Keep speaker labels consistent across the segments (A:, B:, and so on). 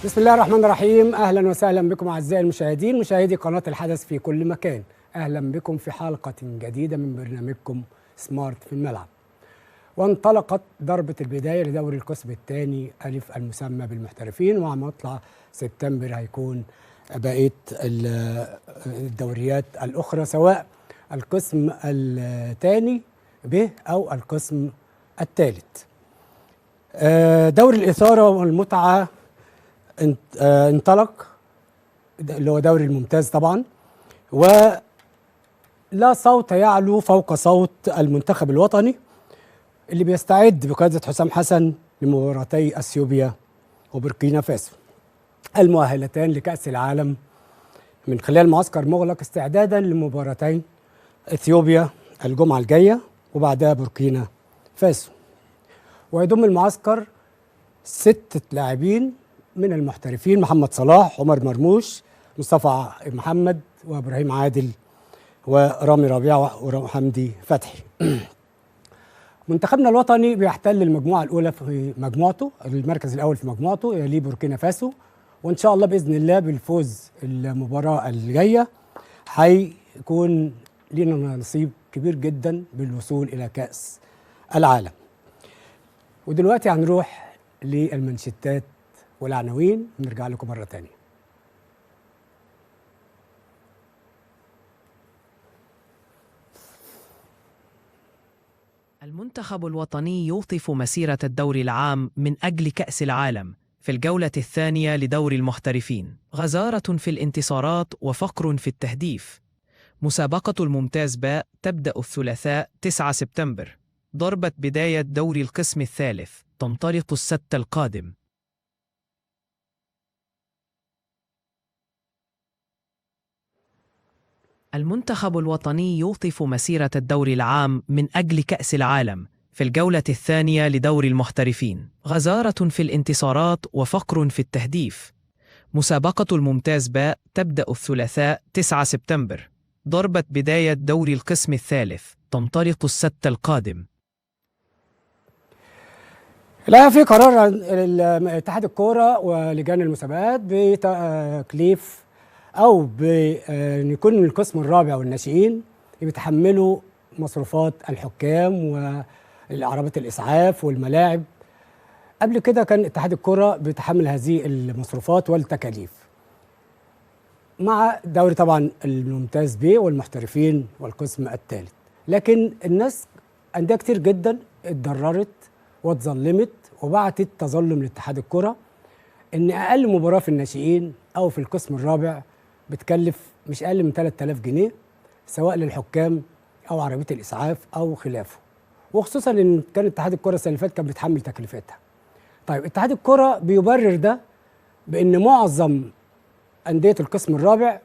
A: بسم الله الرحمن الرحيم. أهلا وسهلا بكم أعزائي المشاهدين، مشاهدي قناة الحدث في كل مكان. أهلا بكم في حلقة جديدة من برنامجكم سمارت في الملعب. وانطلقت ضربة البداية لدوري القسم الثاني ألف المسمى بالمحترفين، ومع مطلع سبتمبر هيكون بقية الدوريات الأخرى سواء القسم الثاني ب أو القسم الثالث. دوري الإثارة والمتعة انطلق، اللي هو دوري الممتاز طبعا، ولا صوت يعلو فوق صوت المنتخب الوطني اللي بيستعد بقيادة حسام حسن لمباراتي اثيوبيا وبوركينا فاسو المؤهلتان لكأس العالم من خلال معسكر مغلق استعدادا لمباراتين اثيوبيا الجمعة الجاية وبعدها بوركينا فاسو. ويضم المعسكر 6 لاعبين من المحترفين: محمد صلاح، عمر مرموش، مصطفى محمد، وابراهيم عادل، ورامي ربيعة، وحمدي فتحي. منتخبنا الوطني بيحتل المجموعة الأولى في مجموعته، المركز الأول في مجموعته يليه بوركينا فاسو، وإن شاء الله بإذن الله بالفوز المباراة الجاية هيكون لنا نصيب كبير جدا بالوصول إلى كأس العالم. ودلوقتي هنروح للمنشتات والعناوين ونرجع لكم مرة تانية.
B: المنتخب الوطني يوقف مسيرة الدوري العام من أجل كأس العالم في الجولة الثانية لدوري المحترفين. غزارة في الانتصارات وفقر في التهديف. مسابقة الممتاز باء تبدأ الثلاثاء 9 سبتمبر. ضربة بداية دوري القسم الثالث تنطلق السبت القادم. المنتخب الوطني يوقف مسيرة الدوري العام من أجل كأس العالم في الجولة الثانية لدوري المحترفين. غزارة في الانتصارات وفقر في التهديف. مسابقة الممتاز باء تبدأ الثلاثاء 9 سبتمبر. ضربة بداية دوري القسم الثالث تنطلق السبت القادم.
A: لا، في قرار اتحاد الكورة ولجان المسابقات بتكليف أو بأن يكون القسم الرابع والناشئين بيتحملوا مصروفات الحكام والعربات الإسعاف والملاعب. قبل كده كان اتحاد الكرة بيتحمل هذه المصروفات والتكاليف. مع دوري طبعا الممتاز ب والمحترفين والقسم الثالث، لكن الناس أندية كتير جدا اتضررت واتظلمت وبعتت تظلم لاتحاد الكرة إن أقل مباراة في الناشئين أو في القسم الرابع بتكلف مش أقل من 3000 جنيه سواء للحكام أو عربية الإسعاف أو خلافه، وخصوصا إن كان اتحاد الكرة السنة اللي فاتت كان بيتحمل تكلفتها. طيب اتحاد الكرة بيبرر ده بإن معظم أندية القسم الرابع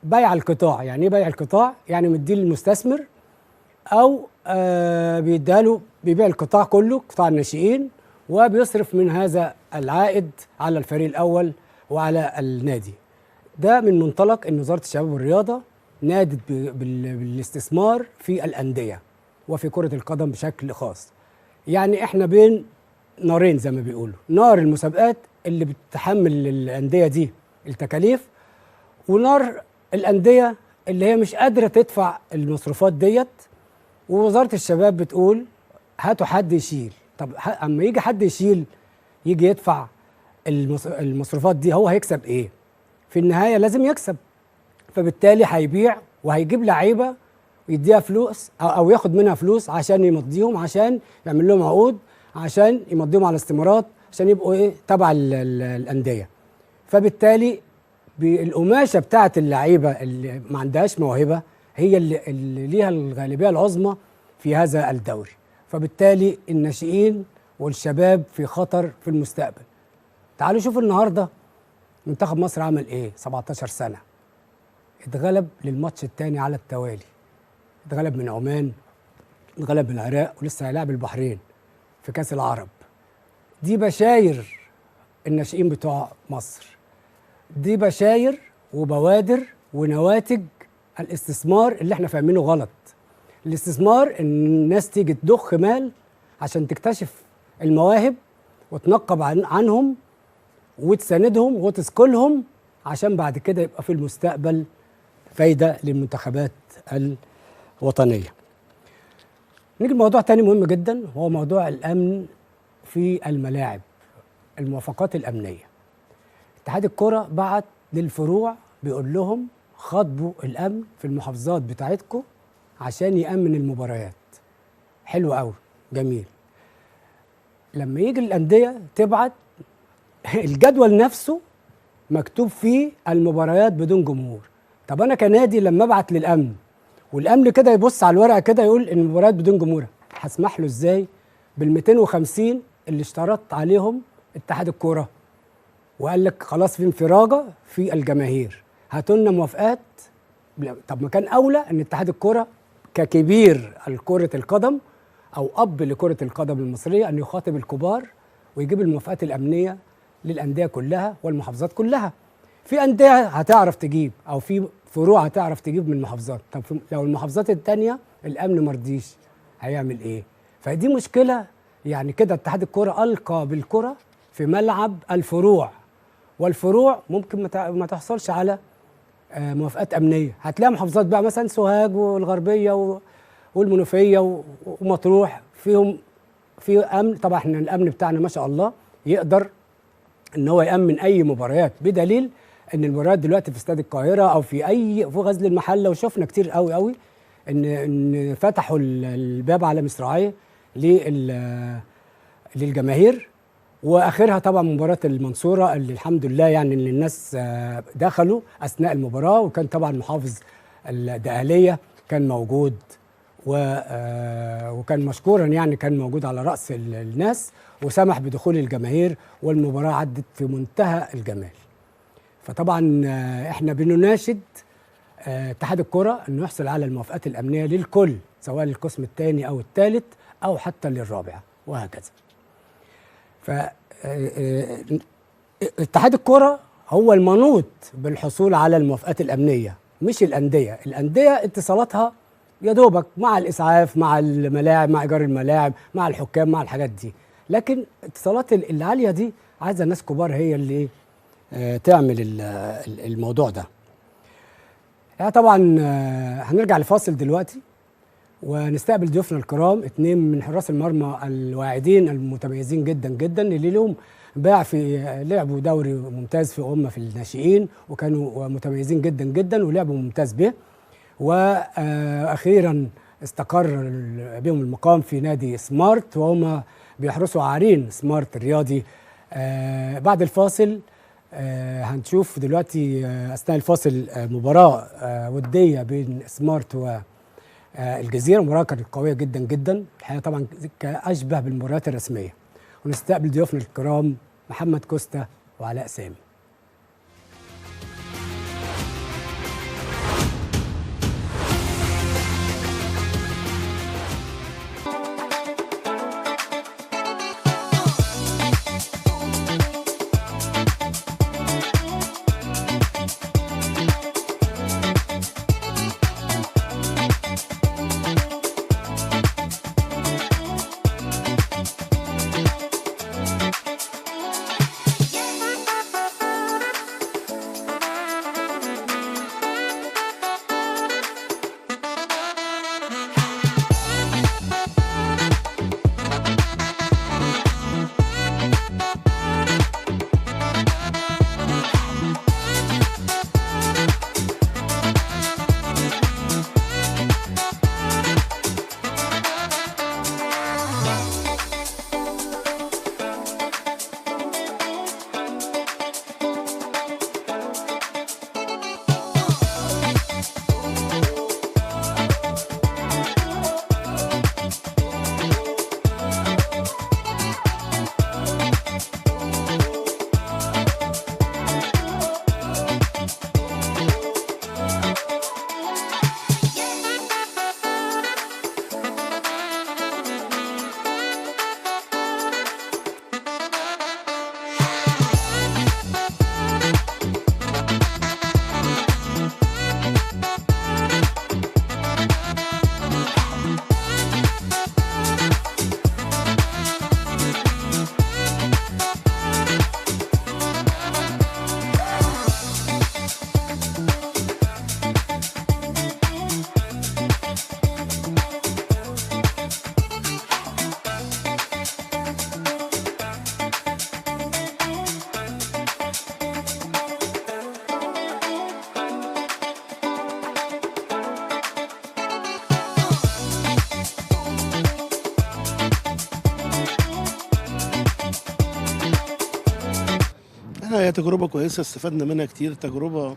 A: بيع القطاع. يعني إيه بيع القطاع؟ يعني مديه للمستثمر أو بيديله، بيبيع القطاع كله، قطاع الناشئين، وبيصرف من هذا العائد على الفريق الأول وعلى النادي. ده من منطلق ان وزارة الشباب والرياضة نادت بالاستثمار في الاندية وفي كره القدم بشكل خاص. يعني احنا بين نارين زي ما بيقولوا، نار المسابقات اللي بتحمل الاندية دي التكاليف، ونار الاندية اللي هي مش قادرة تدفع المصروفات ديت، ووزارة الشباب بتقول هاتوا حد يشيل. طب اما يجي حد يشيل، يجي يدفع المصروفات دي، هو هيكسب ايه؟ في النهاية لازم يكسب، فبالتالي هيبيع وهيجيب لعيبة ويديها فلوس او ياخد منها فلوس عشان يمضيهم، عشان يعمل لهم عقود، عشان يمضيهم على استمارات، عشان يبقوا ايه تبع الاندية. فبالتالي القماشه بتاعه اللعيبة اللي ما عندهاش موهبة هي اللي ليها الغالبية العظمى في هذا الدوري، فبالتالي الناشئين والشباب في خطر في المستقبل. تعالوا شوفوا النهارده منتخب مصر عمل ايه؟ 17 سنة اتغلب للماتش الثاني على التوالي، اتغلب من عمان، اتغلب من العراق، ولسه هيلاعب البحرين في كاس العرب. دي بشاير الناشئين بتوع مصر، دي بشاير وبوادر ونواتج الاستثمار اللي احنا فاهمينه غلط. الاستثمار ان الناس تيجي تضخ مال عشان تكتشف المواهب وتنقب عنهم وتساندهم وتسكلهم عشان بعد كده يبقى في المستقبل فايدة للمنتخبات الوطنية. نيجي لموضوع تاني مهم جدا، وهو موضوع الأمن في الملاعب، الموافقات الأمنية. اتحاد الكرة بعت للفروع بيقول لهم خاطبوا الأمن في المحافظات بتاعتكم عشان يأمن المباريات. حلو قوي، جميل. لما يجي الأندية تبعت الجدول نفسه مكتوب فيه المباريات بدون جمهور. طب أنا كنادي لما أبعت للأمن والأمن كده يبص على الورقة كده يقول إن المباريات بدون جمهور، هسمح له إزاي بال 250 اللي اشترطت عليهم اتحاد الكورة وقال لك خلاص في انفراجة في الجماهير، هاتوا لنا موافقات؟ طب ما كان أولى إن اتحاد الكورة ككبير كرة القدم أو أب لكرة القدم المصرية أن يخاطب الكبار ويجيب الموافقات الأمنية للأندية كلها والمحافظات كلها. في أندية هتعرف تجيب أو في فروع هتعرف تجيب من المحافظات، طب لو المحافظات التانية الأمن مرضيش هيعمل إيه؟ فدي مشكلة. يعني كده اتحاد الكرة ألقى بالكرة في ملعب الفروع، والفروع ممكن ما تحصلش على موافقات أمنية. هتلاقي محافظات بقى مثلا سوهاج والغربية والمنوفية ومطروح فيهم في أمن. طبعا احنا الأمن بتاعنا ما شاء الله يقدر ان هو يأمن أي مباريات، بدليل ان المباريات دلوقتي في استاد القاهرة أو في أي في غزل المحلة، وشفنا كتير قوي قوي ان فتحوا الباب على مصراعيه للجماهير، واخرها طبعا مباراة المنصورة اللي الحمد لله يعني ان الناس دخلوا اثناء المباراة، وكان طبعا محافظ الدقهليه كان موجود وكان مشكورا يعني كان موجود على راس الناس وسمح بدخول الجماهير، والمباراة عدت في منتهى الجمال. فطبعا احنا بنناشد اتحاد الكره انه يحصل على الموافقات الامنية للكل، سواء للقسم الثاني او الثالث او حتى للرابع وهكذا. ف اتحاد الكره هو المنوط بالحصول على الموافقات الامنية، مش الاندية. الاندية اتصالاتها يا دوبك مع الاسعاف، مع الملاعب، مع ايجار الملاعب، مع الحكام، مع الحاجات دي، لكن اتصالات العالية دي عايزه ناس كبار هي اللي تعمل الموضوع ده. طبعا هنرجع لفاصل دلوقتي ونستقبل ضيوفنا الكرام، اتنين من حراس المرمى الواعدين المتميزين جدا جدا اللي لهم باع في لعبوا دوري ممتاز في أمة في الناشئين وكانوا متميزين جدا جدا ولعبوا ممتاز به، واخيرا استقر بهم المقام في نادي سمارت وهم بيحرسوا عرين سمارت الرياضي. بعد الفاصل هنشوف دلوقتي اثناء الفاصل مباراة وديه بين سمارت و الجزيرة، مباراة كانت قوية جدا جدا الحقيقة، طبعا كاشبه بالمباريات الرسمية. ونستقبل ضيوفنا الكرام محمد كوستا وعلاء سامي.
C: لا هي تجربه كويسة، استفدنا منها كتير. تجربه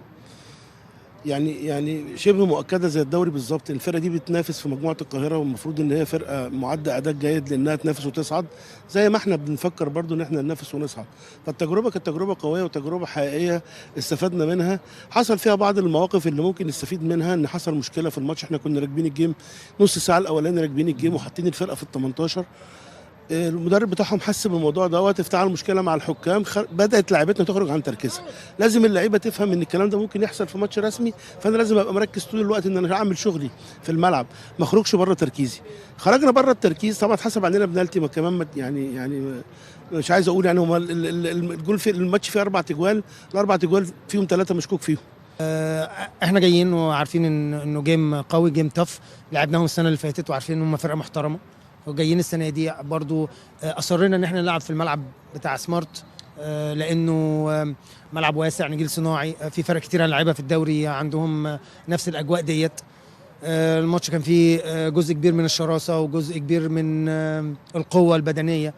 C: يعني شبه مؤكدة زي الدوري بالظبط. الفرقة دي بتنافس في مجموعة القاهرة، والمفروض ان هي فرقه معده اداء جيد لانها تنافس وتصعد، زي ما احنا بنفكر برضو ان احنا ننافس ونصعد. فالتجربه كانت تجربه قوية وتجربه حقيقية استفدنا منها. حصل فيها بعض المواقف اللي ممكن نستفيد منها، ان حصل مشكلة في الماتش. احنا كنا راكبين ال game نص ساعة الاولاني، راكبين ال game وحاطين الفرقة في ال 18. المدرب بتاعهم حس بالموضوع دوت، افتعل مشكلة مع الحكام، بدات لعيبتنا تخرج عن تركيزها. لازم اللعيبة تفهم ان الكلام ده ممكن يحصل في ماتش رسمي، فانا لازم ابقى مركز طول الوقت ان انا اعمل شغلي في الملعب، ما اخرجش بره تركيزي. خرجنا بره التركيز، طبعا اتحسب علينا بنالتي، ما كمان يعني مش عايز اقول، يعني هو الجول في الماتش فيه 4 اجوال، الاربع اجوال فيهم 3 مشكوك فيهم.
D: احنا جايين وعارفين انه game قوي، game tough، لعبناهم السنة اللي فاتت وعارفين ان هم فرقه محترمه، وجايين السنة دي برضو اصرينا ان احنا نلعب في الملعب بتاع سمارت، لانه ملعب واسع، نجيل صناعي، في فرق كتير هنلعبها في الدوري عندهم نفس الاجواء ديت. الماتش كان فيه جزء كبير من الشراسه وجزء كبير من القوة البدنية،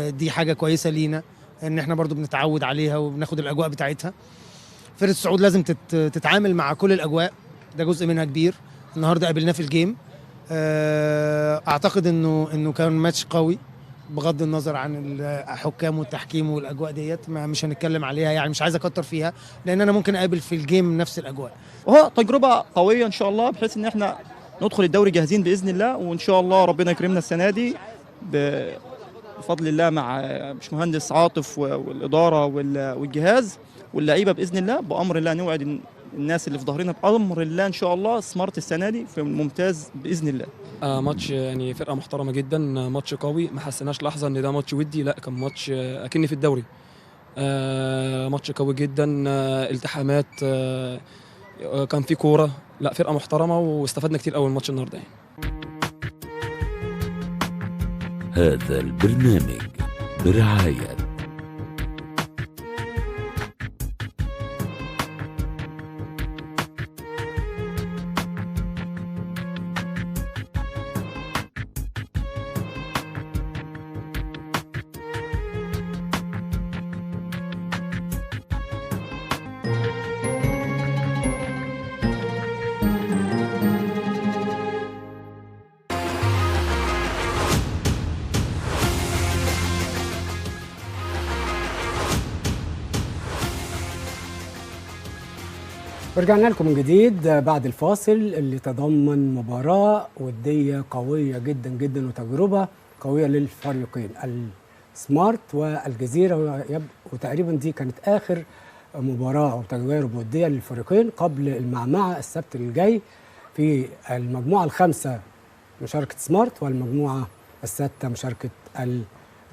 D: دي حاجة كويسة لينا ان احنا برضو بنتعود عليها وبناخد الاجواء بتاعتها. فرقه الصعود لازم تتعامل مع كل الاجواء، ده جزء منها كبير. النهارده قابلناه في ال game، اعتقد انه كان ماتش قوي بغض النظر عن الحكام والتحكيم والاجواء ديت، مش هنتكلم عليها يعني، مش عايز اكتر فيها لان انا ممكن اقابل في ال game نفس الاجواء.
E: وهو تجربه قوية ان شاء الله، بحيث ان احنا ندخل الدوري جاهزين باذن الله، وان شاء الله ربنا يكرمنا السنة دي بفضل الله مع باشمهندس عاطف والادارة والجهاز واللعيبة باذن الله. بامر الله نوعد الناس اللي في ظهرنا بامر الله ان شاء الله سمارت السنة دي في الممتاز باذن الله.
F: ماتش يعني فرقه محترمه جدا، ماتش قوي، ما حسيناش لحظة ان ده ماتش ودي، لا كان ماتش اكني في الدوري. ماتش قوي جدا، التحامات، كان في كورة، لا فرقه محترمه واستفدنا كتير قوي الماتش النهارده يعني.
G: هذا البرنامج برعاية
A: ورجعنا لكم من جديد بعد الفاصل اللي تضمن مباراة ودية قوية جدا جدا وتجربة قوية للفريقين السمارت والجزيرة، وتقريبا دي كانت آخر مباراة أو تجارب ودية للفريقين قبل المعمعة السبت الجاي في المجموعة الخامسة مشاركة سمارت والمجموعة السادسة مشاركة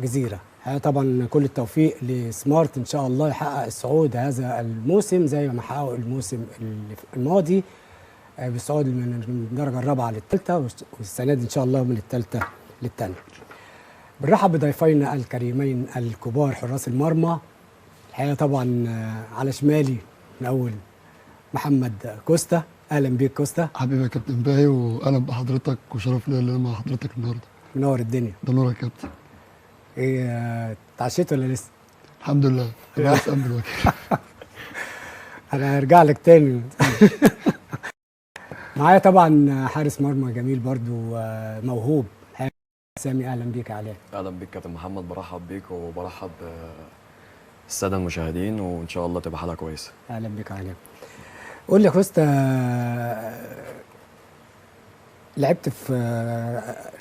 A: الجزيرة. طبعا كل التوفيق لسمارت ان شاء الله يحقق الصعود هذا الموسم زي ما حققوا الموسم الماضي بالصعود من الدرجة الرابعة للثالثه، والسنة دي ان شاء الله من الثالثة للثانيه. بنرحب بضيفينا الكريمين الكبار حراس المرمى. الحقيقة طبعا على شمالي من اول محمد كوستا، اهلا بيك كوستا.
H: حبيبي يا كابتن باهي، واهلا بحضرتك وشرف ليا ان انا مع حضرتك النهارده.
A: منور الدنيا.
H: ده نورك يا كابتن.
A: ايه اتعشيت ولا لسه؟
H: الحمد لله انا لسه قام دلوقتي.
A: انا هرجع لك تاني. معايا طبعا حارس مرمى جميل برضو موهوب، سامي، اهلا بيك يا علاء.
I: اهلا بيك كابتن محمد، برحب بيك وبرحب بالساده المشاهدين، وان شاء الله تبقى حلقة كويسة.
A: اهلا بيك يا علاء. قول لي يا كوستا، لعبت في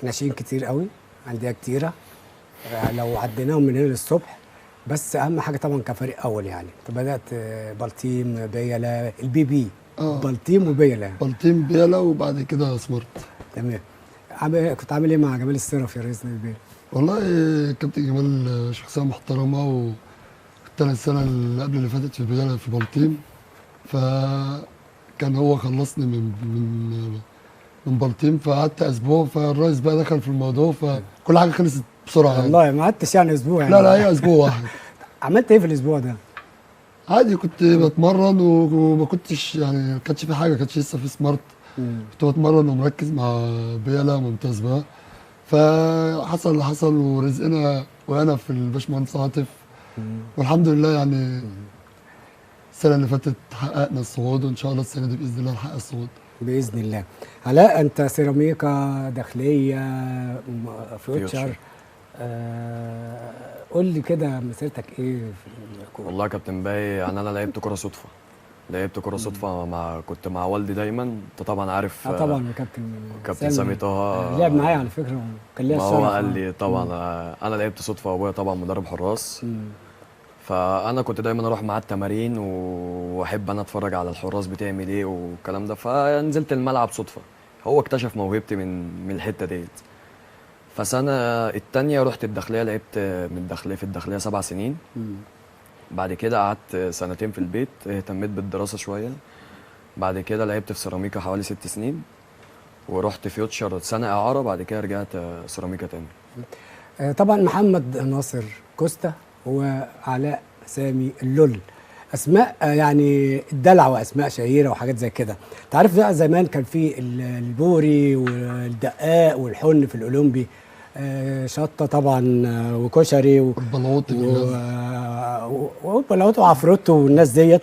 A: ناشئين كتير قوي، اندية كتيرة، لو عديناهم من هنا للصبح، بس اهم حاجة طبعا كفريق اول يعني انت بدات بلطيم بيلا البي بي. بلطيم وبيلا،
H: بلطيم بيلا وبعد كده سمارت.
A: تمام. كنت عامل ايه مع جمال السرف يا رئيس نادي بيلا؟
H: والله كابتن جمال شخصية محترمه، وكنت السنة اللي قبل اللي فاتت في بيلا في بلطيم، فكان هو خلصني من من من بلطيم، فقعدت اسبوع، فالرئيس بقى دخل في الموضوع، فكل حاجة خلصت بسرعة يعني.
A: والله ما قعدتش يعني اسبوع يعني.
H: لا لا، هي اسبوع واحد.
A: عملت ايه في الاسبوع ده؟
H: عادي كنت بتمرن وما كنتش يعني، ما كانش في حاجة، ما كانش لسه في سمارت. كنت بتمرن ومركز مع بيلا ممتاز بقى، فحصل اللي حصل ورزقنا وانا في الباشمهندس عاطف. والحمد لله يعني السنة اللي فاتت حققنا الصعود، وان شاء الله السنة دي باذن الله نحقق الصعود
A: باذن الله. علاء، انت سيراميكا، داخلية، فيوتشر، قول لي كده مسيرتك ايه في الكورة؟
I: والله يا كابتن باي، يعني انا لعبت كورة صدفة، لعبت كورة صدفة كنت مع والدي دايما، انت طبعا عارف.
A: طبعا كابتن
I: سامي طه
A: لعب معايا على فكرة وكان ليا الشرف.
I: هو قال لي طبعا انا لعبت صدفة، وابويا طبعا مدرب حراس، فانا كنت دايما اروح معاه التمارين واحب انا اتفرج على الحراس بتعمل ايه والكلام ده، فنزلت الملعب صدفة، هو اكتشف موهبتي من الحتة ديت. فسنة الثانية رحت الداخلية، لعبت من الداخلية في الداخلية 7 سنين. بعد كده قعدت 2 سنين في البيت، اهتميت بالدراسة شوية. بعد كده لعبت في سيراميكا حوالي 6 سنين، ورحت فيوتشر سنة اعاره، بعد كده رجعت سيراميكا تاني.
A: طبعا محمد ناصر كوستا وعلاء سامي اللول، اسماء يعني الدلع واسماء شهيرة وحاجات زي كده. تعرف بقى زمان كان في البوري والدقاق والحن في الاولمبي، شطه طبعا وكشري
H: والبلاوط
A: والبلاوط وعفروتو والناس ديت،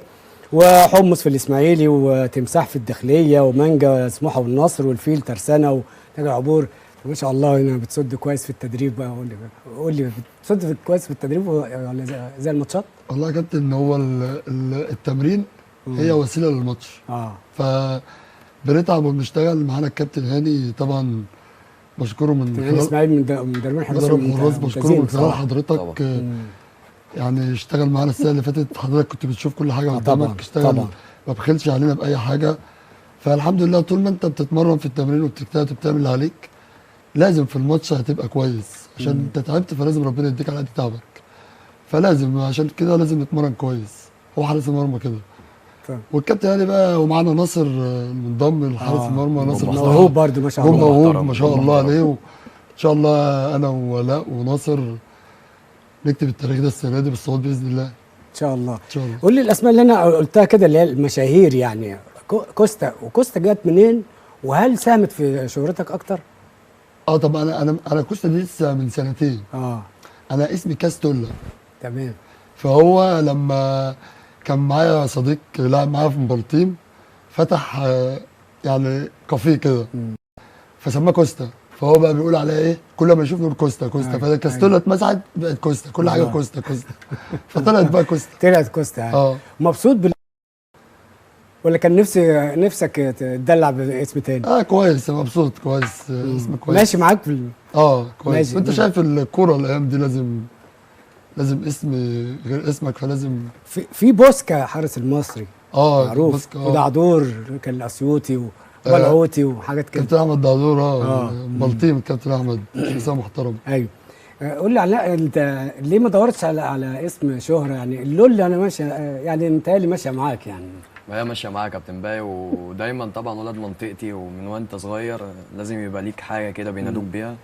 A: وحمص في الاسماعيلي، وتمساح في الداخلية، ومانجا سموحه والنصر، والفيل ترسانه، وتاج العبور. ما شاء الله هنا بتصد كويس في التدريب بقى. قول لي بتصد كويس في التدريب ولا زي الماتشات؟
H: والله يا كابتن هو التمرين هي وسيلة للماتش. فبنتعب وبنشتغل. معانا الكابتن هاني طبعا بشكره من
A: خلال اسماعيل من مدربين
H: حراس، بشكره من خلال حضرتك. يعني اشتغل معانا السنة اللي فاتت، حضرتك كنت بتشوف كل حاجة قدامك، اشتغل ما بخلش علينا باي حاجة. فالحمد لله طول ما انت بتتمرن في التمرين وبتجتهد وبتعمل اللي عليك، لازم في الماتش هتبقى كويس، عشان انت تعبت، فلازم ربنا يديك على قد تعبك. فلازم عشان كده لازم نتمرن كويس، هو حارس المرمى كده. والكابتن هاني بقى، ومعانا ناصر المنضم لحارس المرمى، ناصر
A: موهوب برده ما شاء الله،
H: موهوب ما شاء الله عليه. وان شاء الله انا وولاء وناصر نكتب التاريخ ده السنة دي بالصعود باذن الله.
A: ان شاء الله.
H: ان شاء الله.
A: قول لي الاسماء اللي انا قلتها كده اللي هي المشاهير، يعني كوستا، وكوستا جت منين؟ وهل ساهمت في شهرتك اكتر؟
H: طب انا كوستا دي لسه من 2 سنين. انا اسمي كاستولا.
A: تمام.
H: فهو لما كان معايا صديق لعب معايا في بلطيم، فتح يعني كافيه كده، فسماه كوستا. فهو بقى بيقول عليها ايه، كل ما يشوف نقول كوستا كوستا. فكاستولا اتمسحت بقت كوستا، كل حاجة كوستا كوستا. فطلعت بقى كوستا.
A: طلعت كوستا يعني. مبسوط ولا كان نفسك تدلع باسم تاني؟
H: كويس، مبسوط كويس، اسم كويس
A: ماشي معاك في
H: كويس. وانت شايف الكورة الايام دي لازم اسم غير اسمك، فلازم
A: في بوسكا حارس المصري معروف،
H: بوسكا.
A: ودعدور كان الاسيوطي وبلعوتي وحاجات كده.
H: كابتن احمد دعدور بلطيم، كابتن احمد شخصية محترمه.
A: ايوه. قول لي علاء، انت ليه ما دورتش على اسم شهره؟ يعني اللول انا ماشية، يعني متهيألي ماشية معاك يعني.
I: ما هي ماشية معايا يا كابتن باي، ودايما طبعا ولاد منطقتي ومن وانت صغير لازم يبقى ليك حاجة كده بينادوك بيها،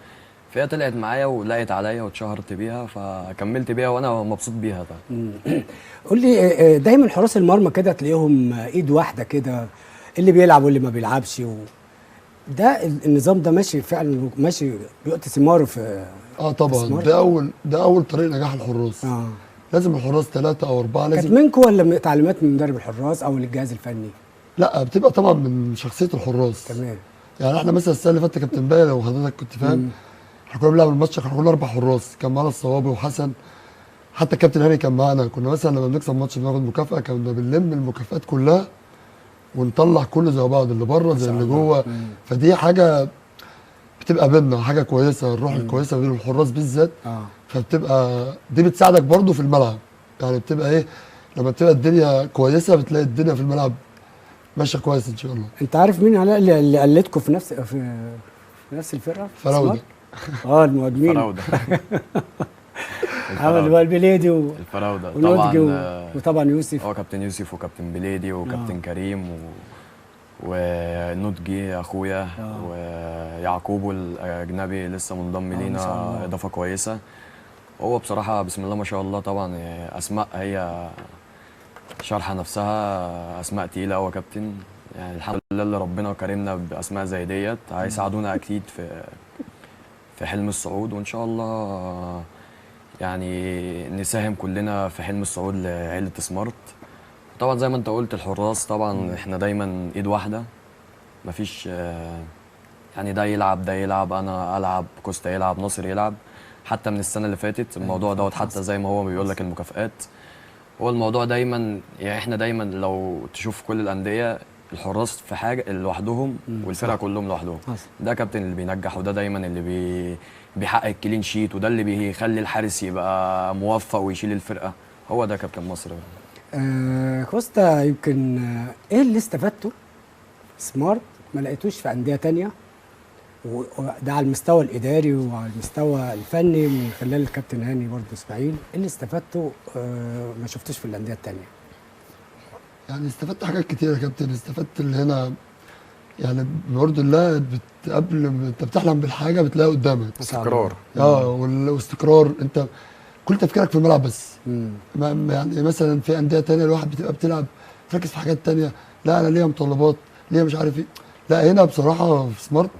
I: فهي طلعت معايا ولقيت عليا واتشهرت بيها، فكملت بيها وانا مبسوط بيها طبعا.
A: قول لي دايما حراس المرمى كده تلاقيهم ايد واحدة كده، اللي بيلعب واللي ما بيلعبش ده النظام ده ماشي فعلا، ماشي بيؤتي ثماره في
H: طبعا. ده اول طريق نجاح الحراس. لازم الحراس 3 أو 4 لازم.
A: كانت منكم ولا تعليمات من مدرب الحراس او الجهاز الفني؟
H: لا، بتبقى طبعا من شخصية الحراس.
A: تمام.
H: يعني احنا مثلا السنة اللي فاتت كابتن باي، لو حضرتك كنت فاهم، احنا كنا بنلعب الماتش كنا كنا 4 حراس، كان معانا الصوابي وحسن، حتى الكابتن هاني كان معانا. كنا مثلا لما بنكسب ماتش بناخد مكافاة، كنا بنلم المكافآت كلها ونطلع كله زي بعض، اللي بره زي اللي جوه. فدي حاجة بتبقى بينا حاجة كويسة، الروح الكويسة بين الحراس بالذات. فبتبقى دي بتساعدك برضو في الملعب، يعني بتبقى ايه لما بتبقى الدنيا كويسة بتلاقي الدنيا في الملعب ماشية كويس ان شاء الله.
A: انت عارف مين علاء اللي قلدكم في نفس الفرقة؟
H: فراوده.
A: المهاجمين
I: فراوده.
A: عمل بقى البليدي
I: الفراوده طبعا،
A: وطبعا يوسف.
I: كابتن يوسف وكابتن بليدي وكابتن كريم ونوتجي اخويا، ويعقوب الاجنبي لسه منضم لينا، اضافه كويسة. هو بصراحة بسم الله ما شاء الله طبعا اسماء هي شارحه نفسها، اسماء تقيلة قوي يا كابتن. يعني الحمد لله اللي ربنا كرمنا باسماء زي ديت، هيساعدونا اكيد في حلم الصعود، وان شاء الله يعني نساهم كلنا في حلم الصعود لعيلة سمارت. طبعا زي ما انت قلت الحراس طبعا احنا دايما ايد واحدة، مفيش يعني ده يلعب ده يلعب، انا العب، كوستا يلعب، ناصر يلعب. حتى من السنة اللي فاتت الموضوع دوت، حتى زي ما هو بيقول لك المكافآت، هو الموضوع دايما يعني احنا دايما لو تشوف كل الاندية الحراس في حاجة لوحدهم والفرقة كلهم لوحدهم. ده كابتن اللي بينجح، وده دايما اللي بيحقق ال clean sheet، وده اللي بيخلي الحارس يبقى موفق ويشيل الفرقة، هو ده كابتن مصر.
A: كوستا، يمكن ايه اللي استفدته سمارت ما لقيتوش في اندية ثانية، وده على المستوى الاداري وعلى المستوى الفني من خلال الكابتن هاني برضه اسماعيل، ايه اللي استفدته ما شفتوش في الاندية الثانية؟
H: يعني استفدت حاجات كتير يا كابتن. استفدت اللي هنا يعني برضه الله، قبل انت بتحلم بالحاجة بتلاقيها قدامك.
I: استقرار.
H: واستقرار، انت كل تفكيرك في الملعب بس. يعني مثلا في اندية ثانية الواحد بتبقى بتلعب تركز في حاجات ثانية، لا انا ليا متطلبات، ليا مش عارف ايه. لا هنا بصراحة في سمارت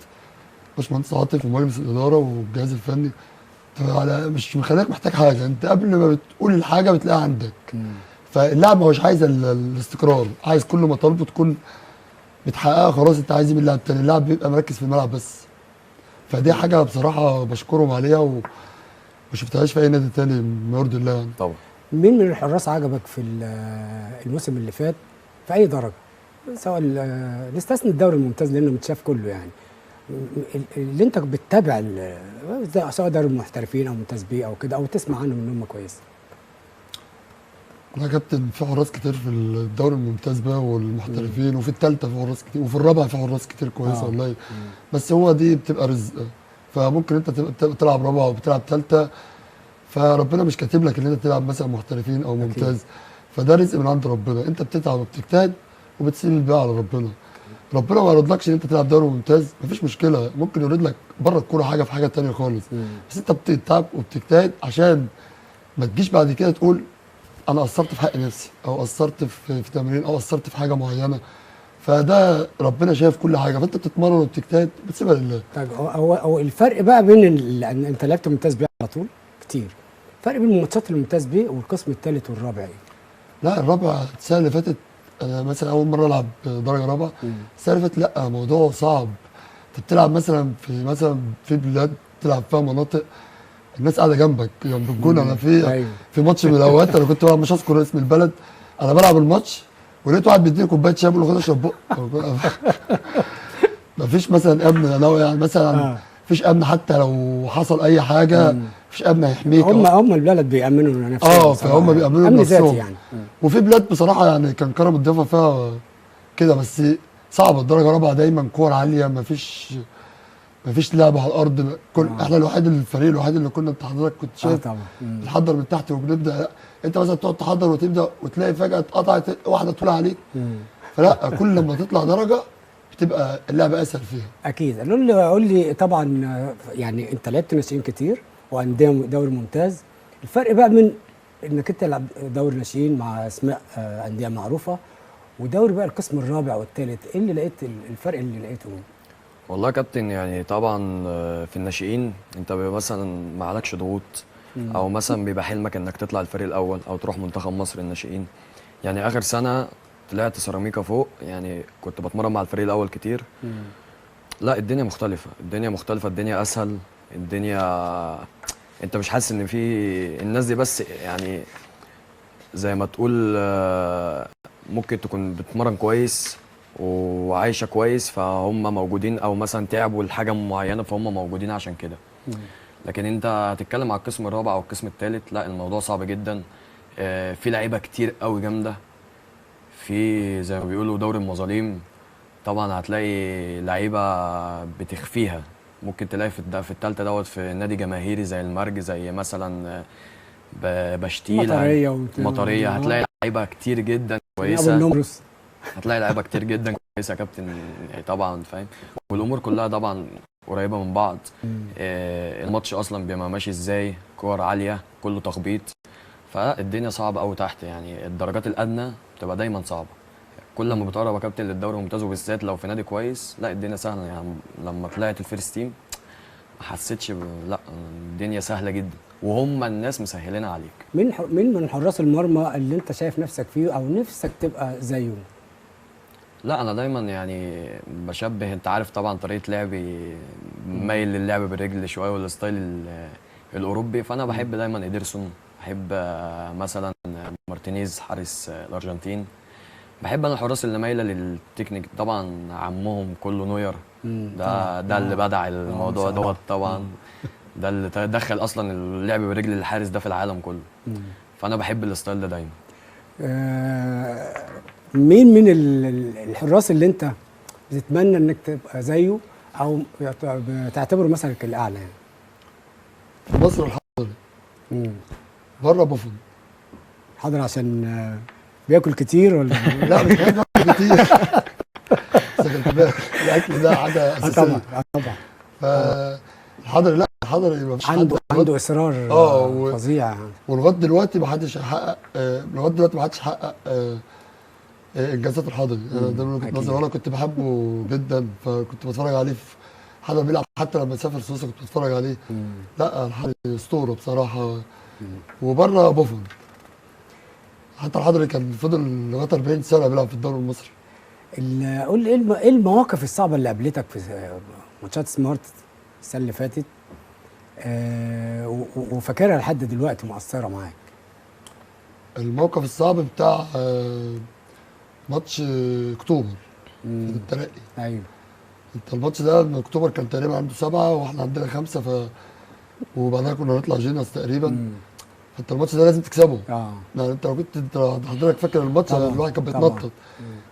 H: باشمهندس عاطف ومجلس الادارة والجهاز الفني على مش مخليك محتاج حاجة، انت قبل ما بتقول الحاجة بتلاقيها عندك. فاللاعب ما هوش عايز الاستقرار، عايز كل مطالبه تكون بتحققها، خلاص انت عايز ايه من اللاعب التاني؟ اللاعب بيبقى مركز في الملعب بس. فدي حاجة بصراحة بشكرهم عليها وما شفتهاش في اي نادي تاني ما يرضي الله يعني.
I: طبعا.
A: مين من الحراس عجبك في الموسم اللي فات في اي درجه؟ سواء نستثني الدوري الممتاز لانه متشاف كله، يعني اللي انت بتتابع سواء دوري المحترفين او ممتاز بيه او كده، او تسمع عنهم ان هم كويس.
H: والله يا كابتن في حراس كتير في الدوري الممتاز بقى والمحترفين، وفي الثالثة في حراس كتير، وفي الرابعة في حراس كتير كويسة والله. بس هو دي بتبقى رزق، فممكن انت تبقى بتلعب رابعه وبتلعب ثالثة، فربنا مش كاتب لك ان انت تلعب مثلا محترفين او ممتاز. أكيد. فده رزق من عند ربنا، انت بتتعب وبتجتهد وبتسيب الباقي على ربنا. ربنا ما يرضلكش ان انت تلعب دوري ممتاز، مفيش مشكلة، ممكن يريد لك بره الكورة حاجة في حاجة ثانية خالص. بس انت بتتعب وبتجتهد عشان ما تجيش بعد كده تقول انا قصرت في حق نفسي، او قصرت في تمرين، او قصرت في حاجة معينة. فده ربنا شايف كل حاجة، فانت بتتمرن وبتجتهد بتسيبها لله.
A: طيب هو الفرق بقى بين انت لعبت ممتاز بيه على طول كتير، الفرق بين الماتشات الممتاز بيه والقسم الثالث والرابع ايه؟
H: لا الرابع السنة اللي فاتت انا مثلا اول مرة العب درجه رابعه، السنة اللي فاتت لا موضوع صعب. انت بتلعب مثلا في بلاد بتلعب فيها مناطق الناس قاعدة جنبك جنب الجون. انا في في ماتش من الاوقات انا كنت بلعب، مش هذكر اسم البلد، انا بلعب الماتش ولقيت واحد بيديني كوباية شاي بقول له خد اشرب بق. مفيش مثلا امن، لو يعني مثلا مفيش امن، حتى لو حصل اي حاجة مفيش امن هيحميك.
A: هم البلد بيأمنوا نفسهم.
H: فهم بيأمنوا نفسهم يعني. وفي بلاد بصراحة يعني كان كرم الضيافة فيها كده، بس صعبة. الدرجة الرابعة دايما كور عالية، مفيش لعب على الارض. كل احنا الوحيد، الفريق الوحيد اللي كنا، انت حضرتك كنت شايف بنحضر من تحت وبنبدا. انت مثلا تقعد تحضر وتبدا وتلاقي فجاة اتقطعت واحدة طول عليك. فلا كل لما تطلع درجه بتبقى اللعبة اسهل فيها.
A: اكيد. قول لي طبعا يعني انت لعبت ناشئين كتير وانديه دوري ممتاز، الفرق بقى من انك انت تلعب دوري ناشئين مع اسماء اندية معروفة ودوري بقى القسم الرابع والثالث، ايه اللي لقيت الفرق اللي لقيته؟
I: والله يا كابتن يعني طبعا في الناشئين انت بيبقى مثلا ما عليكش ضغوط، او مثلا بيبقى حلمك انك تطلع الفريق الاول او تروح منتخب مصر الناشئين. يعني اخر سنة طلعت سيراميكا فوق، يعني كنت بتمرن مع الفريق الاول كتير. لا الدنيا مختلفة، الدنيا مختلفة، الدنيا اسهل، الدنيا انت مش حاسس ان في الناس دي، بس يعني زي ما تقول ممكن تكون بتمرن كويس وعايشة كويس فهم موجودين، او مثلا تعبوا لحاجة معينة فهم موجودين عشان كده. لكن انت هتتكلم على القسم الرابع او القسم الثالث، لا الموضوع صعب جدا. في لعيبة كتير قوي جامدة، في زي ما بيقولوا دوري المظالم، طبعا هتلاقي لعيبة بتخفيها. ممكن تلاقي في الثالثة دوت في نادي جماهيري زي المرج، زي مثلا بشتيل، مطريه، هتلاقي لعيبة كتير جدا كويسة. هتلاقي لعيبة كتير جدا كويسة يا كابتن يعني طبعا فاهم. والامور كلها طبعا قريبه من بعض. الماتش اصلا بيبقى ماشي ازاي، كور عالية، كله تخبيط، فالدنيا صعبة قوي تحت. يعني الدرجات الادنى بتبقى دايما صعبة. كل ما بتقرب يا كابتن للدوري الممتاز وبالذات لو في نادي كويس، لا الدنيا سهلة. يعني لما طلعت ال first team ما حسيتش لا الدنيا سهلة جدا. وهم الناس مسهلينها عليك.
A: مين من حراس المرمى اللي انت شايف نفسك فيه او نفسك تبقى زيه؟
I: لا انا دايما يعني بشبه، انت عارف طبعا طريقه لعبي مايل للعب بالرجل شوية وال style الاوروبي، فانا بحب دايما اديرسون، بحب مثلا مارتينيز حارس الارجنتين، بحب انا الحراس اللي مايلة للتكنيك. طبعا عمهم كله نوير، ده اللي بدع الموضوع دوت طبعا، ده اللي دخل اصلا اللعب برجل الحارس ده في العالم كله. فانا بحب ال style ده دايما.
A: مين من الحراس اللي انت بتتمنى انك تبقى زيه او بتعتبره مثلك الاعلى يعني؟
H: في مصر الحضري. بره بوفون.
A: حضري عشان بياكل كتير ولا؟
H: لا مش بياكل كتير، بس الاكل ده حاجة اساسية.
A: طبعا
H: طبعا. الحضري، لا الحضري ما فيش حد
A: عنده اصرار فظيع،
H: ولغاية دلوقتي ما حدش حقق، لغاية دلوقتي ما حدش حقق انجازات الحضري. انا ده من وجهه نظري، وانا كنت بحبه جدا، فكنت بتفرج عليه في حضري بيلعب، حتى لما سافر سويسرا كنت بتفرج عليه. لا الحضري اسطورة بصراحة. وبره بوفون، حتى الحضري كان فضل لغاية 40 سنة بيلعب في الدوري المصري.
A: قول لي ايه المواقف الصعبة اللي قابلتك في ماتشات سمارت السنة اللي فاتت وفاكرها لحد دلوقتي مؤثرة معاك؟
H: الموقف الصعب بتاع ماتش اكتوبر في الترقي.
A: ايوه،
H: انت الماتش ده اكتوبر كان تقريبا عنده 7 واحنا عندنا 5، وبعدها كنا هنطلع جينيوس تقريبا. فانت الماتش ده لازم تكسبه. يعني انت لو كنت، انت حضرتك فاكر الماتش، الواحد كان بيتنطط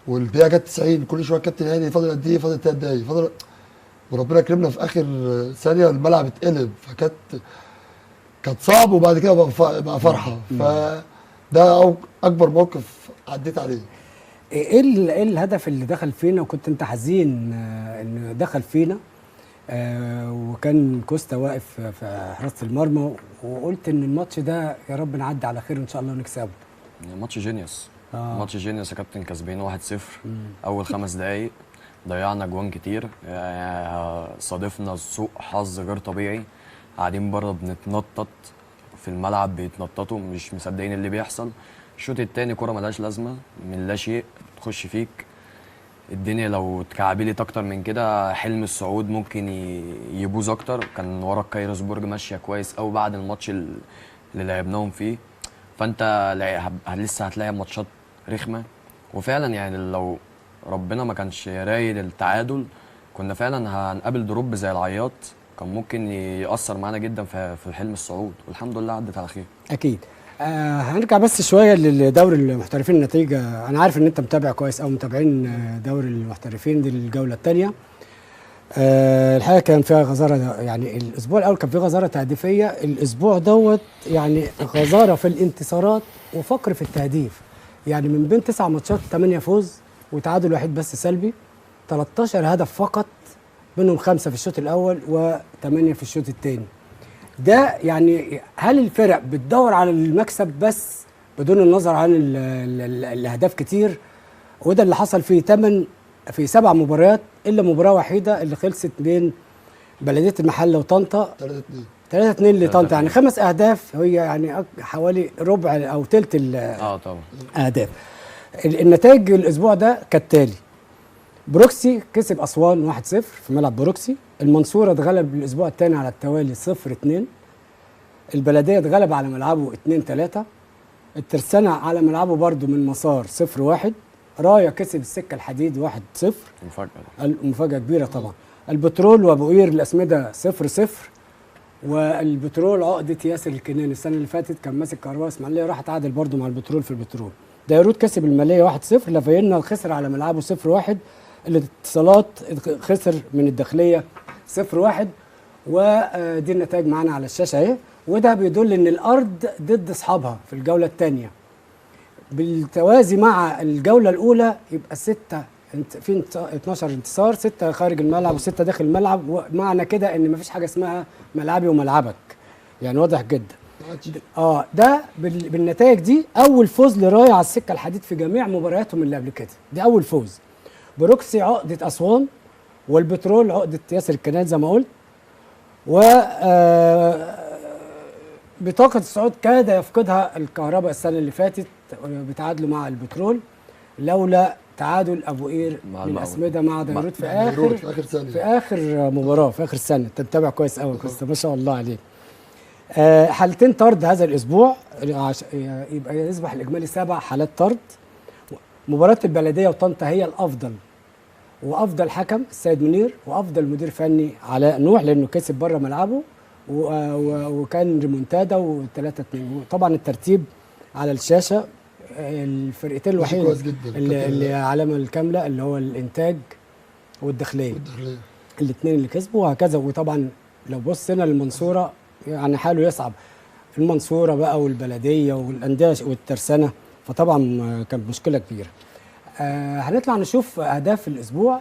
H: والدقيقة جت 90، كل شوية الكابتن هاني فاضل قد ايه، فاضل 3 دقايق، فاضل، وربنا كرمنا في اخر ثانية الملعب اتقلب، فكانت صعب، وبعد كده بقى فرحه. فده اكبر موقف عديت عليه.
A: ايه الهدف اللي دخل فينا وكنت انت حزين انه دخل فينا، وكان كوستا واقف في حراسة المرمى وقلت ان الماتش ده يا رب نعدي على خير وان شاء الله نكسبه؟
I: ماتش جينيوس. ماتش جينيوس يا كابتن، كسبين 1-0 اول 5 دقايق، ضيعنا جوان كتير، صادفنا سوء حظ غير طبيعي، قاعدين بره بنتنطط في الملعب، بيتنططوا مش مصدقين اللي بيحصل. الشوط الثاني كرة ملهاش لازمه من لا شيء تخش فيك الدنيا، لو اتكعبلت اكتر من كده حلم الصعود ممكن يبوظ اكتر. كان وراك كايروسبورج ماشية كويس قوي بعد الماتش اللي لعبناهم فيه، فانت لسه هتلاعب ماتشات رخمة. وفعلا يعني لو ربنا ما كانش رايد التعادل كنا فعلا هنقابل drop زي العياط، كان ممكن يأثر معانا جدا في حلم الصعود، والحمد لله عدت على خير.
A: اكيد. هنرجع بس شوية لدوري المحترفين. النتيجة انا عارف ان انت متابع كويس او متابعين دوري المحترفين دي الجولة الثانية. الحقيقة كان فيها غزارة، يعني الاسبوع الاول كان فيه غزارة تهديفيه، الاسبوع دوت يعني غزارة في الانتصارات وفقر في التهديف. يعني من بين 9 ماتشات 8 فوز وتعادل واحد بس سلبي، 13 هدف فقط، منهم 5 في الشوط الاول و8 في الشوط الثاني. ده يعني هل الفرق بتدور على المكسب بس بدون النظر عن الاهداف كتير؟ وده اللي حصل في 7 مباريات الا مباراة وحيده اللي خلصت بين بلديه المحلة وطنطا 3-2 لطنطا، يعني 5 اهداف، هي يعني حوالي ربع او ثلث
I: طبعا
A: اهداف. النتائج الاسبوع ده كالتالي: بروكسي كسب اسوان 1-0 في ملعب بروكسي، المنصورة اتغلب الاسبوع الثاني على التوالي 0-2، البلدية اتغلب على ملعبه 2-3، الترسانه على ملعبه برده من مسار 0-1، رايا كسب السكة الحديد 1-0، مفاجاة كبيرة طبعا، البترول وابو قير الاسمده 0-0، والبترول عقده ياسر الكناني السنة اللي فاتت كان ماسك كهرباء اسماعيليه راح اتعادل برده مع البترول في البترول، ديروت كسب المالية 1-0، لافينا خسر على ملعبه 0-1، الاتصالات خسر من الداخلية 0-1. ودي النتائج معانا على الشاشة اهي، وده بيدل ان الارض ضد اصحابها في الجولة الثانية بالتوازي مع الجولة الاولى، يبقى 6 في 12 انتصار، 6 خارج الملعب و6 داخل الملعب، ومعنى كده ان مفيش حاجة اسمها ملعبي وملعبك، يعني واضح جدا. ده بالنتائج دي اول فوز لرايا على السكة الحديد في جميع مبارياتهم اللي قبل كده، دي اول فوز. بروكسي عقده اسوان، والبترول عقده ياسر الكنان زي ما قلت، و بطاقة الصعود كاد يفقدها الكهرباء السنة اللي فاتت بتعادلوا مع البترول، لولا تعادل ابو قير للاسمده مع ديروت في اخر
H: سنة.
A: في اخر مباراة في اخر سنة. انت متابع كويس قوي كوستا ما شاء الله عليك. حالتين طرد هذا الاسبوع، يبقى يصبح الاجمالي 7 حالات طرد. مباراة البلدية وطنطا هي الافضل، وافضل حكم السيد منير، وافضل مدير فني علاء نوح لانه كسب بره ملعبه، وكان ريمونتادا و3-2. وطبعا الترتيب على الشاشة، الفرقتين الوحيد اللي علامة الكاملة اللي هو الانتاج والداخليه، الاثنين اللي كسبوا وهكذا. وطبعا لو بصينا للمنصوره يعني حاله يصعب، المنصورة بقى والبلديه والاندية والترسانه، فطبعا كانت مشكلة كبيرة. هنطلع نشوف اهداف الاسبوع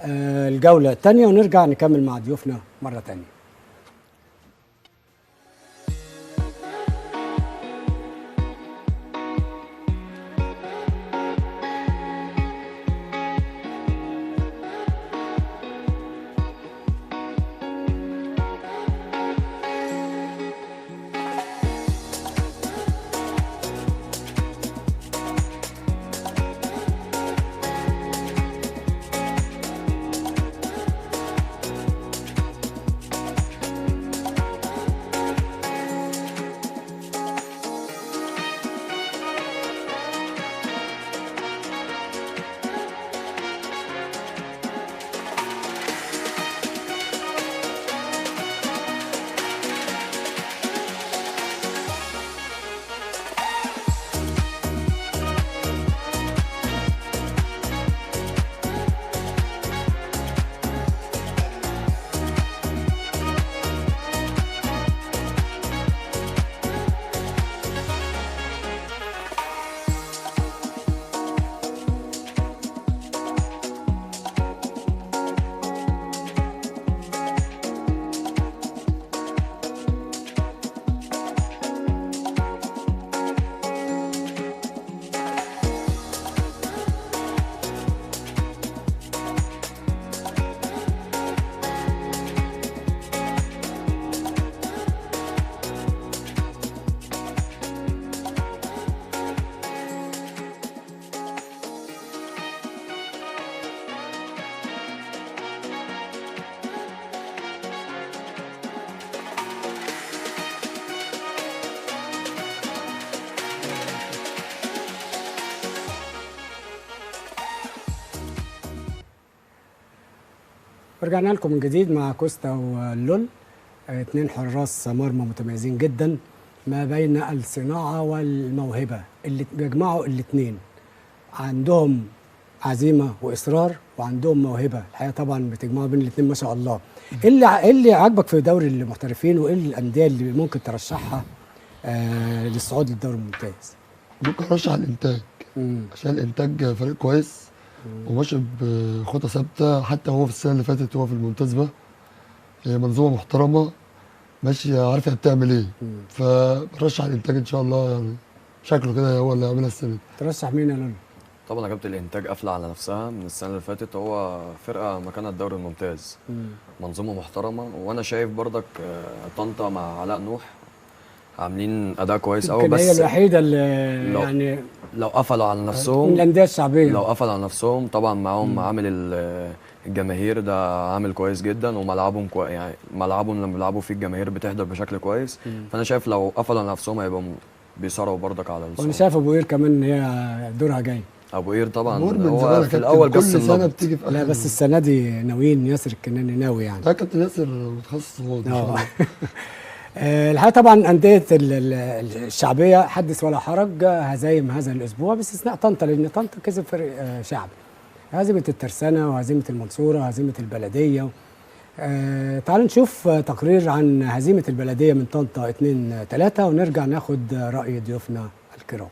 A: الجولة الثانية، ونرجع نكمل مع ضيوفنا مرة ثانية. رجعنا لكم من جديد مع كوستا واللول، اثنين حراس مرمى متميزين جدا ما بين الصناعة والموهبه، اللي بيجمعوا الاثنين، عندهم عزيمة واصرار وعندهم موهبة. الحقيقة طبعا بتجمعوا بين الاثنين ما شاء الله. ايه اللي عاجبك في دوري المحترفين، وايه الاندية اللي ممكن ترشحها للصعود للدوري الممتاز؟
H: ممكن ارشح الانتاج، عشان الانتاج فريق كويس وماشي بخطى ثابتة، حتى هو في السنة اللي فاتت هو في الممتاز به، منظومة محترمه ماشية عارفه بتعمل ايه. فبرشح الانتاج ان شاء الله، يعني شكله كده هو اللي هيعملها السنة دي.
A: ترشح مين يا لولو؟
I: طبعا يا كابتن الانتاج قافله على نفسها من السنة اللي فاتت، هو فرقه مكانها الدوري الممتاز، منظومة محترمه. وانا شايف برضك طنطا مع علاء نوح عاملين اداء كويس قوي، بس
A: هي الوحيدة اللي لو يعني
I: لو قفلوا على نفسهم
A: الاندية الشعبية،
I: لو قفلوا على نفسهم طبعا معاهم عامل الجماهير ده عامل كويس جدا، وملعبهم يعني ملعبهم لما بيلعبوا فيه الجماهير بتحضر بشكل كويس. فانا شايف لو قفلوا على نفسهم هيبقوا بيصارعوا برضك على الصعود.
A: وانا شايف ابو قير كمان ان هي دورها جاي.
I: ابو قير طبعا هو في الاول
H: كل سنة بتيجي في
A: لا بس السنة دي ناويين، ياسر الكناني ناوي يعني.
H: لا كابتن ياسر متخصص صعود ان شاء الله.
A: الحقيقة طبعا اندية الشعبية حدث ولا حرج، هزايم هذا الاسبوع باستثناء طنطا، لان طنطا كسب فريق شعبي، هزيمة الترسانه وهزيمة المنصورة وهزيمة البلدية. تعالوا نشوف تقرير عن هزيمة البلدية من طنطا 2-3 ونرجع ناخد راي ضيوفنا الكرام.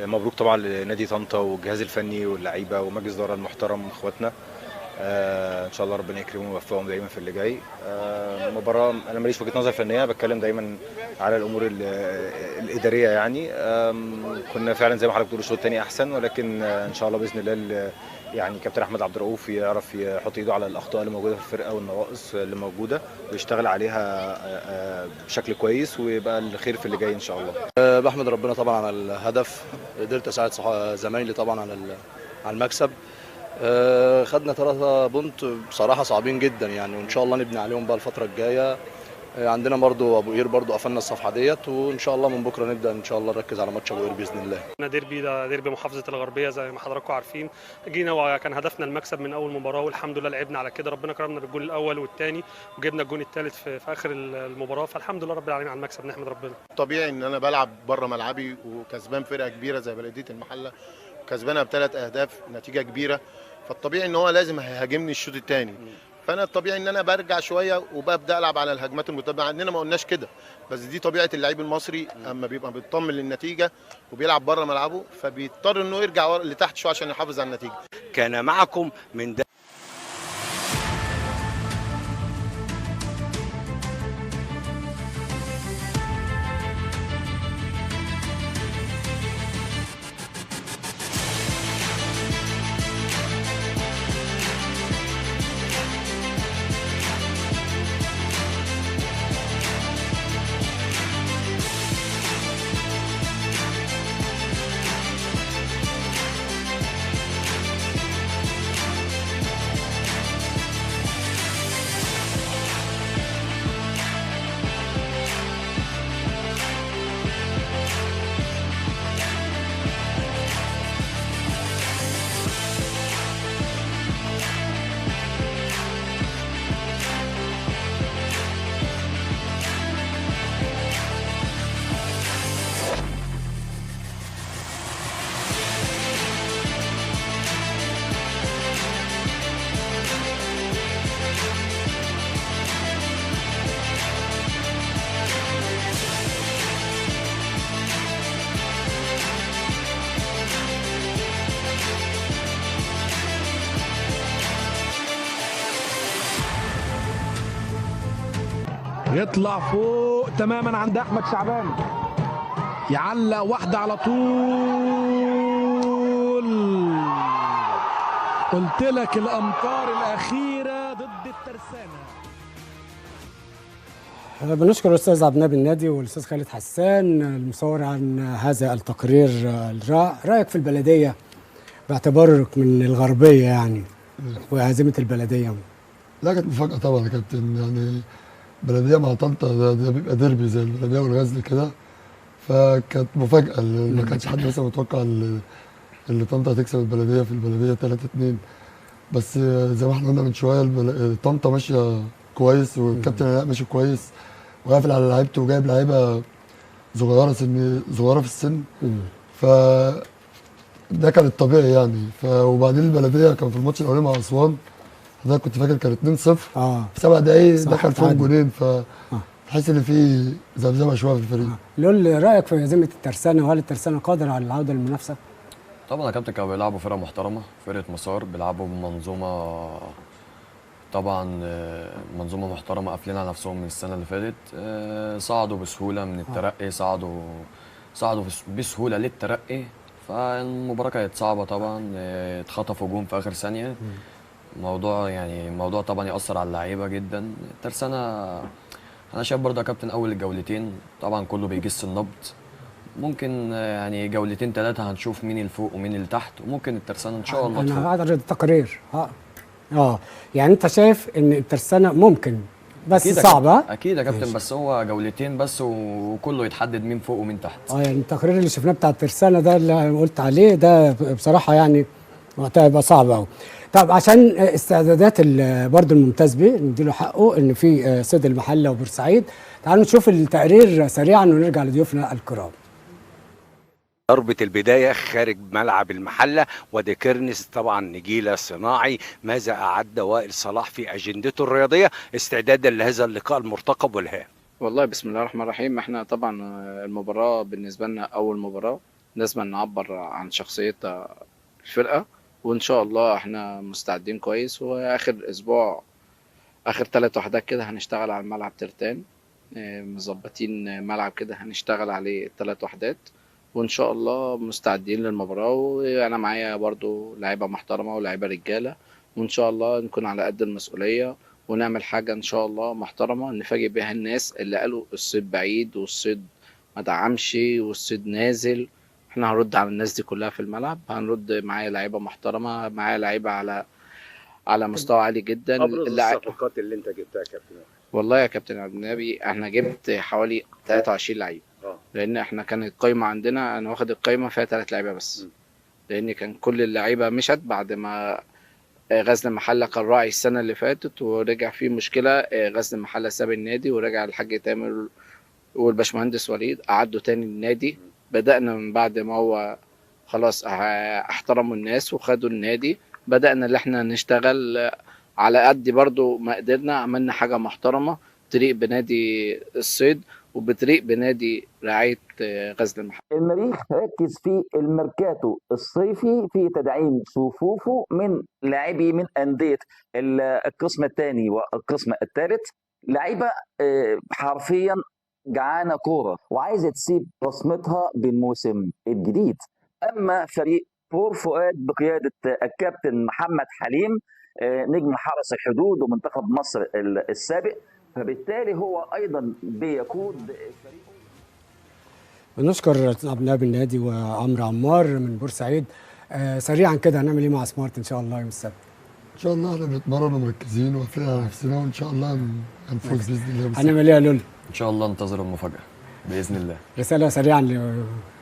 J: مبروك طبعا لنادي طنطا والجهاز الفني واللعيبة ومجلس الادارة المحترم واخواتنا. ان شاء الله ربنا يكرمهم ويوفقهم دايما في اللي جاي. مباراة انا ماليش وجهه نظر فنية، بتكلم دايما على الامور الادارية يعني. كنا فعلا زي ما حضرتك بتقول الشوط الثاني احسن، ولكن ان شاء الله باذن الله يعني كابتن احمد عبد الرؤوف يعرف يحط ايده على الاخطاء اللي موجودة في الفرقة والنواقص اللي موجودة ويشتغل عليها بشكل كويس، ويبقى الخير في اللي جاي ان شاء الله.
K: بحمد ربنا طبعا على الهدف، قدرت اساعد زمايلي طبعا على المكسب. خدنا 3 بونت بصراحة صعبين جدا يعني، وان شاء الله نبني عليهم بقى الفترة الجاية. عندنا برضو ابو قير، برضو قفلنا الصفحة ديت، وان شاء الله من بكره نبدا ان شاء الله نركز على ماتش ابو قير باذن الله.
L: ديربي ده ديربي محافظة الغربية زي ما حضراتكم عارفين، جينا وكان هدفنا المكسب من اول مباراة، والحمد لله لعبنا على كده، ربنا كرمنا بالجول الاول والثاني وجبنا الجول الثالث في اخر المباراة، فالحمد لله رب العالمين على المكسب، نحمد ربنا.
M: طبيعي ان انا بلعب بره ملعبي وكسبان فرقه كبيرة زي بلديه المحلة، كسبانها ب3 اهداف، نتيجة كبيرة، فالطبيعي ان هو لازم هيهاجمني الشوط الثاني، فانا الطبيعي ان انا برجع شوية وببدا العب على الهجمات المتبعة. عندنا ما قلناش كده، بس دي طبيعة اللعيب المصري، اما بيبقى بيطمن للنتيجة وبيلعب بره ملعبه فبيضطر انه يرجع لتحت شوية عشان يحافظ على النتيجة.
N: كان معكم من
O: يطلع فوق تماما عند احمد شعبان، يعلق واحدة على طول. قلت لك الامطار الاخيرة ضد الترسانه.
A: بنشكر الاستاذ عبد النبي النادي والاستاذ خالد حسان المصور عن هذا التقرير الرائع. رايك في البلدية باعتبارك من الغربية يعني، وهزيمة البلدية؟
H: لا كانت مفاجاة طبعا يا كابتن، يعني بلديه مع طنطا ده بيبقى ديربي زي البلدية والغزل كده، فكانت مفاجاة، ما كانش حد مثلا متوقع اللي طنطا هتكسب البلدية في البلدية 3-2. بس زي ما احنا قلنا من شوية، طنطا ماشية كويس والكابتن علاء ماشي كويس وقافل على لعيبته وجايب لعيبة صغيرة صغيرة في السن، ف ده كان الطبيعي يعني. وبعدين البلدية كان في الماتش الاولاني مع اسوان، حضرتك كنت فاكر كان 2-0 في 7 دقايق دخل فيهم جولين، فتحس ان في ذبذبة شوية في الفريق.
A: لول، رايك في هزيمة الترسانه، وهل الترسانه قادر على العودة للمنافسة؟
I: طبعا يا كابتن، كانوا بيلعبوا فرقه محترمه، فرقه مسار، بيلعبوا بمنظومة طبعا منظومة محترمه، قافلين على نفسهم من السنة اللي فاتت، صعدوا بسهولة من الترقي، صعدوا بسهولة للترقي، فالمباراه كانت صعبة طبعا، اتخطفوا جون في اخر ثانية. موضوع يعني موضوع طبعا يأثر على اللعيبة جدا. الترسانه انا شايف برضه يا كابتن اول الجولتين طبعا كله بيجس النبض، ممكن يعني جولتين 3 هنشوف مين اللي فوق ومين اللي تحت، وممكن الترسانه ان شاء الله تفوق.
A: انا هقدر التقرير يعني انت شايف ان الترسانه ممكن، بس صعبة
I: اكيد يا كابتن، بس هو جولتين بس وكله يتحدد مين فوق ومين تحت.
A: يعني التقرير اللي شفناه بتاع الترسانه ده اللي قلت عليه ده بصراحة يعني وقتها يبقى صعب قوي. طب عشان استعدادات برضه الممتاز بيه نديله حقه، ان في صيد المحلة وبورسعيد، تعالوا نشوف التقرير سريعا ونرجع لضيوفنا الكرام.
N: ضربة البداية خارج ملعب المحلة وديكيرنس طبعا نجيلة صناعي. ماذا أعد وائل صلاح في أجندته الرياضية استعدادا لهذا اللقاء المرتقب والهام؟
P: والله بسم الله الرحمن الرحيم. احنا طبعا المباراة بالنسبة لنا أول مباراة، لازم نعبر عن شخصية الفرقة، وان شاء الله احنا مستعدين كويس. واخر اسبوع، اخر 3 وحدات كده هنشتغل على الملعب ترتان، مظبطين ملعب كده هنشتغل عليه 3 وحدات، وان شاء الله مستعدين للمباراة. وانا معايا برضو لعيبة محترمة ولاعيبة رجالة، وان شاء الله نكون على قد المسؤولية ونعمل حاجة ان شاء الله محترمة نفاجئ بيها الناس اللي قالوا الصيد بعيد والصيد ما دعمش والصيد نازل. احنا هنرد على الناس دي كلها في الملعب، هنرد معايا لعيبة محترمة، معايا لعيبة على مستوى عالي جدا.
N: ابرز الصفقات اللي انت جبتها يا كابتن؟
P: والله يا كابتن عبد النبي احنا جبت حوالي 23 لعيب، لان احنا كانت القايمة عندنا، انا واخد القايمة فيها 3 لعيبة بس، لان كان كل اللعيبة مشت بعد ما غزل المحلة كان راعي السنة اللي فاتت ورجع فيه مشكلة، غزل المحلة ساب النادي ورجع الحاج تامر والباشمهندس وليد قعدوا تاني النادي. بدأنا من بعد ما هو خلاص احترموا الناس وخدوا النادي، بدأنا اللي احنا نشتغل على قد برضو ما قدرنا، عملنا حاجة محترمة تليق بنادي الصيد وبتليق بنادي رعاية غزل المحلة.
Q: المريخ ركز في الميركاتو الصيفي في تدعيم صفوفه من لاعبي من أندية القسم الثاني والقسم الثالث، لعيبة حرفيا جعانة كورة وعايزة تسيب بصمتها بالموسم الجديد. أما فريق بور فؤاد بقيادة الكابتن محمد حليم نجم حرس الحدود ومنتخب مصر السابق، فبالتالي هو أيضا بيقود فريقه.
A: بنشكر أبناء النادي وعمرو عمار من بورسعيد. سريعا كده هنعمل ايه مع سمارت ان شاء الله يوم السبت؟
H: ان شاء الله احنا بنتمرن ومركزين وقافلين على نفسنا، وان شاء الله هنفوز باذن الله.
A: هنعمل ايه يا لولو؟
I: ان شاء الله انتظر المفاجاة باذن الله.
A: رسالة سريعا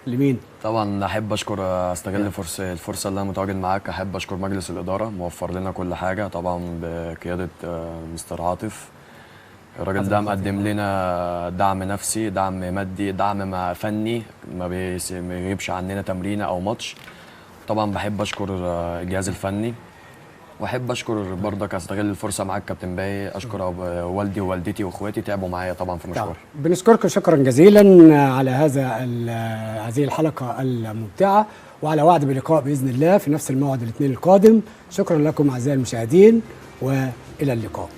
A: لمين؟
I: طبعا احب اشكر، استغل الفرصة اللي انا متواجد معاك، احب اشكر مجلس الادارة موفر لنا كل حاجة طبعا بقيادة مستر عاطف. الراجل ده مقدم لنا دعم نفسي، دعم مادي، دعم فني، ما بيغيبش عننا تمرينه او ماتش. طبعا بحب اشكر الجهاز الفني، واحب اشكر برضك، استغل الفرصة معاك كابتن باي، اشكر والدي ووالدتي واخواتي تعبوا معايا طبعا في مشواري.
A: بنشكركم شكرا جزيلا على هذه الحلقة الممتعة، وعلى وعد بلقاء باذن الله في نفس الموعد الاثنين القادم. شكرا لكم اعزائي المشاهدين، والى اللقاء.